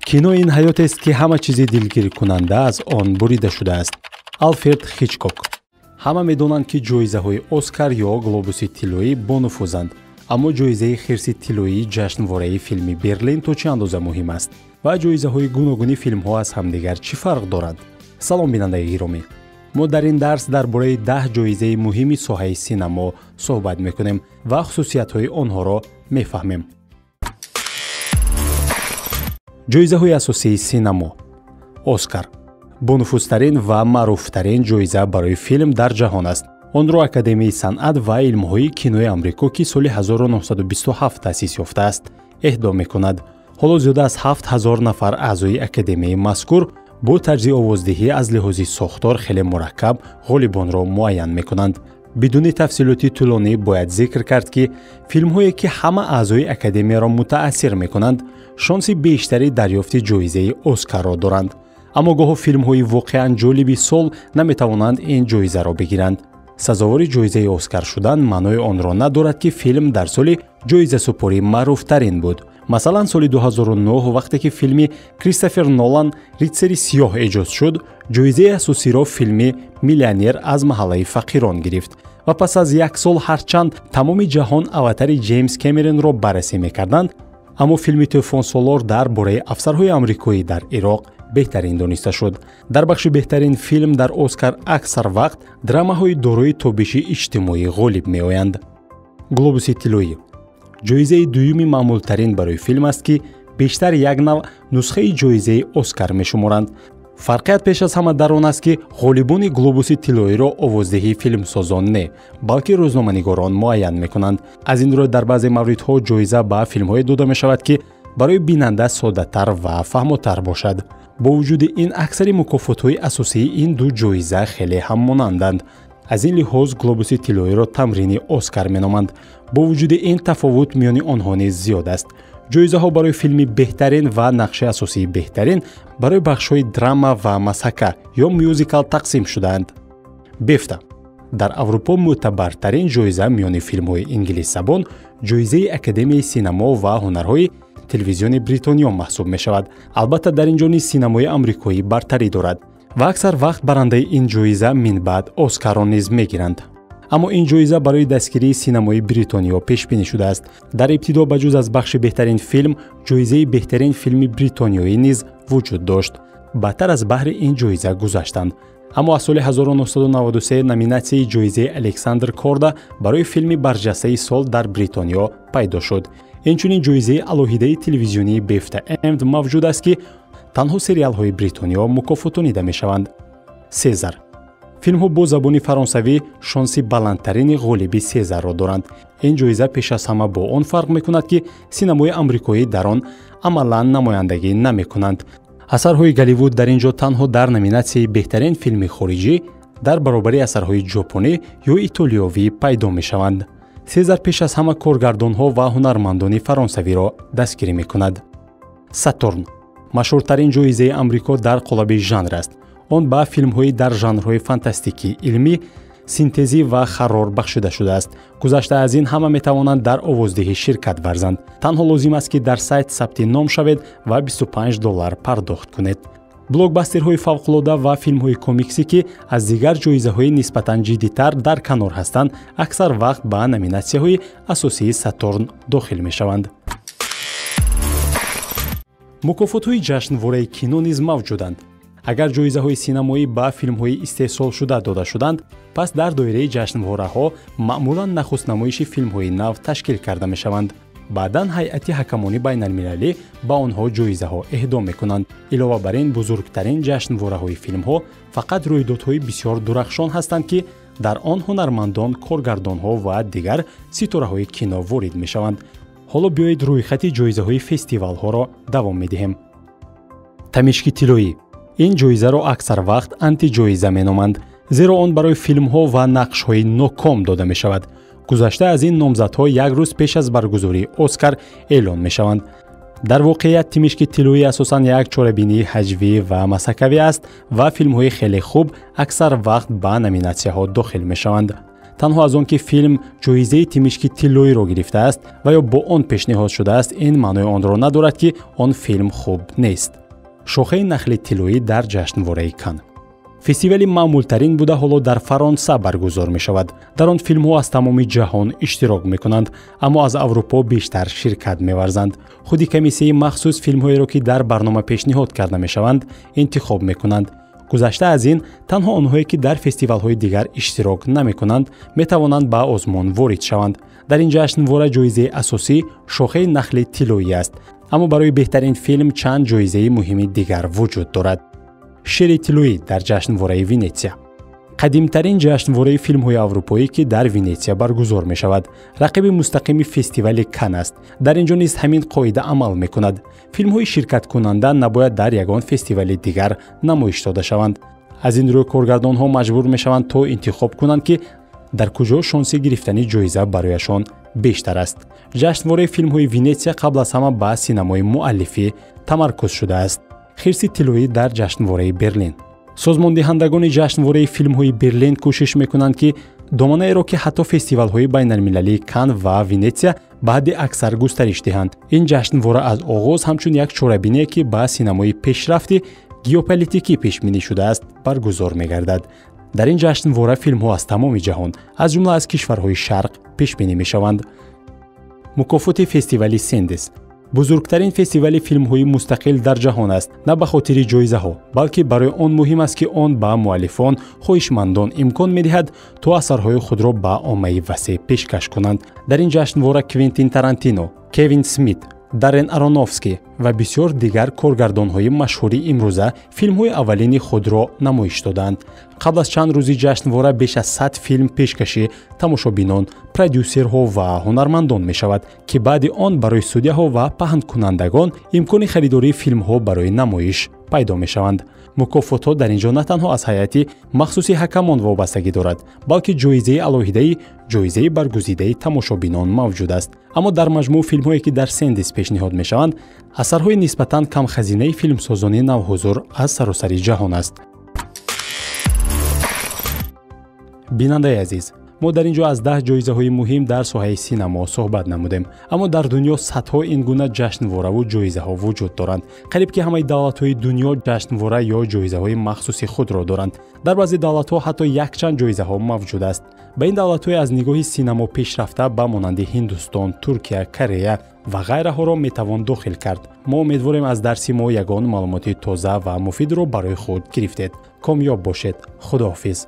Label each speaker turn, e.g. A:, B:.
A: Кино ин ҳаётест, ки ҳама чизи дилгиркунанда аз он бурида шудааст. Алфред Хичкок. Ҳама медонанд, ки ҷоизаҳои Оскар ё Глобуси тиллоӣ бонуфузанд, аммо ҷоизаи хирси тиллоии ҷашнвораи филми Берлин то чӣ андоза муҳим аст ва ҷоизаҳои гуногуни филмҳо аз ҳамдигар чӣ фарқ доранд? Салом, бинандаи гиромӣ! Мо дар ин дарс дар бораи 10 ҷоизаи муҳими соҳаи синамо суҳбат мекунем ва хусусиятҳои онҳоро мефаҳмем. Ҷоизаҳои асосии синамо. Оскар бонуфузтарин ва маъруфтарин ҷоиза барои филм дар ҷаҳон аст. Онро Академияи санъат ва илмҳои кинои Амрико, ки соли 1927 таъсис ёфтааст, эҳдо мекунад. Ҳоло зиёда аз 7000 нафар аъзои академияи мазкур бо тарзи овоздиҳӣ аз лиҳози сохтор хеле мураккаб ғолибонро муайян мекунанд. Бидуни тафсилоти тӯлонӣ бояд зикр кард, ки филмҳое, ки ҳама аъзои академияро мутаассир мекунанд, шонси бештари дарёфти ҷоизаи Оскарро доранд. Аммо гоҳо филмҳои воқеан ҷолиби сол наметавонанд ин ҷоизаро бигиранд. Сазовори ҷоизаи Оскар шудан маънои онро надорад, ки филм дар соли ҷоизасупорӣ маъруфтарин буд. Масалан, соли 2009, вақте ки филми Кристофер Нолан «Ритсари сиёҳ» эҷод шуд, ҷоизаи асосиро филми «Миллионер аз маҳаллаи фақирон» гирифт. Ва пас аз як сол, ҳарчанд тамоми ҷаҳон «Аватари» Ҷеймс Кэмеронро баррасӣ мекарданд, аммо филми «Тӯфонсолор» дар бораи афсарҳои амрикоӣ дар Ироқ беҳтарин дониста шуд. Дар бахши беҳтарин филм дар Оскар аксар вақт драмаҳои дорои тобиши иҷтимоӣ ғолиб меоянд. Глобуси тиллоӣ ҷоизаи дуюми маъмултарин барои филм аст, ки бештар як нав нусхаи ҷоизаи Оскар мешуморанд. Фарқият пеш аз ҳама дар он аст, ки ғолибони Глобуси тиллоиро овоздиҳии филмсозон не, балки рӯзноманигорон муайян мекунанд. Аз ин рӯ дар баъзе мавридҳо ҷоиза ба филмҳое дода мешавад, ки барои бинанда соддатар ва фаҳмотар бошад. Бо вуҷуди ин, аксари мукофотҳои асосии ин ду ҷоиза хеле ҳаммонанданд. Аз ин лиҳоз Глобуси тиллоиро тамрини Оскар меноманд. Бо вуҷуди ин, тафовут миёни онҳо низ зиёд аст. Ҷоизаҳо барои филми беҳтарин ва нақши асосии беҳтарин барои бахшҳои драма ва масҳака ё мюзикал тақсим шудаанд. Бефта дар Аврупо мӯътабартарин ҷоиза миёни филмҳои инглисзабон ҷоизаи Академияи синамо ва ҳунарҳои телевизиони Бритониё маҳсуб мешавад. Албатта, дар ин ҷо низ синамои амрикоӣ бартарӣ дорад ва аксар вақт барандаи ин ҷоиза минбаъд Оскарро низ мегиранд. Аммо ин ҷоиза барои дастгирии синамои Бритониё пешбинӣ шудааст. Дар ибтидо ба ҷуз аз бахши беҳтарин филм, ҷоизаи беҳтарин филми бритониёӣ низ вуҷуд дошт. Баъдтар аз баҳри ин ҷоиза гузаштанд. Аммо аз соли 1993 номинатсияи ҷоизаи Александр Корда барои филми барҷастаи сол дар Бритониё пайдо шуд. Инчунин ҷоизаи алоҳидаи телевизионии Бефта Эмд мавҷуд аст, ки танҳо сериалҳои Бритониё мукофотонида мешаванд. Сезар. Филмҳо бо забони фаронсавӣ шонси баландтарини ғолиби Сезарро доранд. Ин ҷоиза пеш аз ҳама бо он фарқ мекунад, ки синамои амрикоӣ дар он амалан намояндагӣ намекунанд. Асарҳои Голливуд дар ин ҷо танҳо дар номинатсияи беҳтарин филми хориҷӣ дар баробари асарҳои ҷопонӣ ё итолиёвӣ пайдо мешаванд. Сезар пеш аз ҳама коргардонҳо ва ҳунармандони фаронсавиро дастгирӣ мекунад. Сатурн машҳуртарин ҷоизаи Амрико дар қолаби жанр аст. Он ба филмҳои дар жанрҳои фантастикӣ, илмӣ, синтезӣ ва харрор бахшида шудааст. Гузашта аз ин, ҳама метавонанд дар овоздиҳӣ ширкат варзанд. Танҳо лозим аст, ки дар сайт сабти ном шавед ва $25 пардохт кунед. Блокбастерҳои фавқулода ва филмҳои комиксӣ, ки аз дигар ҷоизаҳои нисбатан ҷиддитар дар канор ҳастанд, аксар вақт ба номинатсияҳои асосии Сатурн дохил мешаванд. Мукофотҳои ҷашнвораи кино низ мавҷуданд. Агар ҷоизаҳои синамоӣ ба филмҳои истеҳсолшуда дода шуданд, пас дар доираи ҷашнвораҳо маъмулан нахустнамоиши филмҳои нав ташкил карда мешаванд. Баъдан ҳайати ҳакамони байналмилалӣ ба онҳо ҷоизаҳо эҳдо мекунанд. Илова бар ин, бузургтарин ҷашнвораҳои филмҳо фақат рӯйдодҳои бисёр дурахшон ҳастанд, ки дар он ҳунармандон, коргардонҳо ва дигар ситораҳои кино ворид мешаванд. Ҳоло биёед рӯйхати ҷоизаҳои фестивалҳоро давом медиҳем. Тамишки тиллоӣ. Ин ҷоизаро аксар вақт антиҷоиза меноманд, зеро он барои филмҳо ва нақшҳои ноком дода мешавад. Гузашта аз ин, номзадҳо як рӯз пеш аз баргузории Оскар эълон мешаванд. Дар воқеият тимишки тиллоӣ асосан як чорабинии ҳаҷвӣ ва масакавӣ аст ва филмҳои хеле хуб аксар вақт ба номинатсияҳо дохил мешаванд. Танҳо аз он ки филм ҷоизаи тимишки тиллоиро гирифтааст ва ё бо он пешниҳод шудааст, ин маънои онро надорад, ки он филм хуб нест. Шохаи нахли тиллоӣ дар ҷашнвораи Кан фестивали маъмултарин буда, ҳоло дар Фаронса баргузор мешавад. Дар он филмҳо аз тамоми ҷаҳон иштирок мекунанд, аммо аз Аврупо бештар ширкат меварзанд. Худи комиссияи махсус филмҳоеро, ки дар барнома пешниҳод карда мешаванд, интихоб мекунанд. Гузашта аз ин, танҳо онҳое, ки дар фестивалҳои дигар иштирок намекунанд, метавонанд ба озмун ворид шаванд. Дар ин ҷашнвора ҷоизаи асосӣ шохаи нахли тиллоӣ аст, аммо барои беҳтарин филм чанд ҷоизаи муҳими дигар вуҷуд дорад. Шери тиллоӣ дар ҷашнвораи Венетсия қадимтарин ҷашнвораи филмҳои аврупоӣ, ки дар Венетсия баргузор мешавад, рақиби мустақими фестивали Кан аст. Дар ин ҷо низ ҳамин қоида амал мекунад. Филмҳои ширкаткунанда набояд дар ягон фестивали дигар намоиш дода шаванд. Аз ин рӯ коргардонҳо маҷбур мешаванд то интихоб кунанд, ки дар куҷо шонси гирифтани ҷоиза барояшон бештар аст. Ҷашнвораи филмҳои Венетсия қабл аз ҳама ба синамои муаллифӣ тамаркуз шудааст. Хирси тиллоӣ дар ҷашнвораи Берлин. Созмондиҳандагони ҷашнвораи филмҳои Берлин кӯшиш мекунанд, ки доманаеро, ки ҳатто фестивалҳои байналмилалии Кан ва Венетсия ба ҳадди аксар густариш диҳанд. Ин ҷашнвора аз оғоз ҳамчун як чорабиние, ки ба синамои пешрафти геополитикӣ пешбинӣ шудааст, баргузор мегардад. Дар ин ҷашнвора филмҳо аз тамоми ҷаҳон, аз ҷумла аз кишварҳои шарқ, пешбинӣ мешаванд. Мукофоти фестивали Сендес бузургтарин фестивали филмҳои мустақил дар ҷаҳон аст. На ба хотири ҷоизаҳо, балки барои он муҳим аст, ки он ба муаллифон, хоҳишмандон имкон медиҳад, то асарҳои худро ба оммаи васеъ пешкаш кунанд. Дар ин ҷашнвора Квентин Тарантино, Кевин Смит, Даррен Аронофски ва бисёр дигар коргардонҳои машҳури имрӯза филмҳои аввалини худро намоиш доданд. Қабл аз чанд рӯзи ҷашнвора беш аз 100 филм пешкаши тамошобинон, продюсерҳо ва ҳунармандон мешавад, ки баъди он барои судяҳо ва паҳнкунандагон имкони харидории филмҳо барои намоиш пайдо мешаванд. Мукофотҳо дар ин ҷо на танҳо аз ҳайати махсуси ҳакамон вобастагӣ дорад, балки ҷоизаи алоҳидаи ҷоизаи баргузидаи тамошобинон мавҷуд аст. Аммо дар маҷмӯъ филмҳое, ки дар Сендис пешниҳод мешаванд, асарҳои нисбатан камхазинаи филмсозони навҳузур аз саросари ҷаҳон аст. Бинандаи азиз, мо дар ин ҷо аз 10 ҷоизаҳои муҳим дар соҳаи синамо суҳбат намудем, аммо дар дунё садҳо ин гуна ҷашнвораву ҷоизаҳо вуҷуд доранд. Қариб ки ҳамаи давлатҳои дунё ҷашнвора ё ҷоизаҳои махсуси худро доранд. Дар баъзе давлатҳо ҳатто якчанд ҷоизаҳо мавҷуд аст. Ба ин давлатҳои аз нигоҳи синамо пешрафта ба монанди Ҳиндустон, Туркия, Корея ва ғайраҳоро метавон дохил кард. Мо умедворем, аз дарси мо ягон маълумоти тоза ва муфидро барои худ гирифтед. Комёб бошед. Худоҳофиз.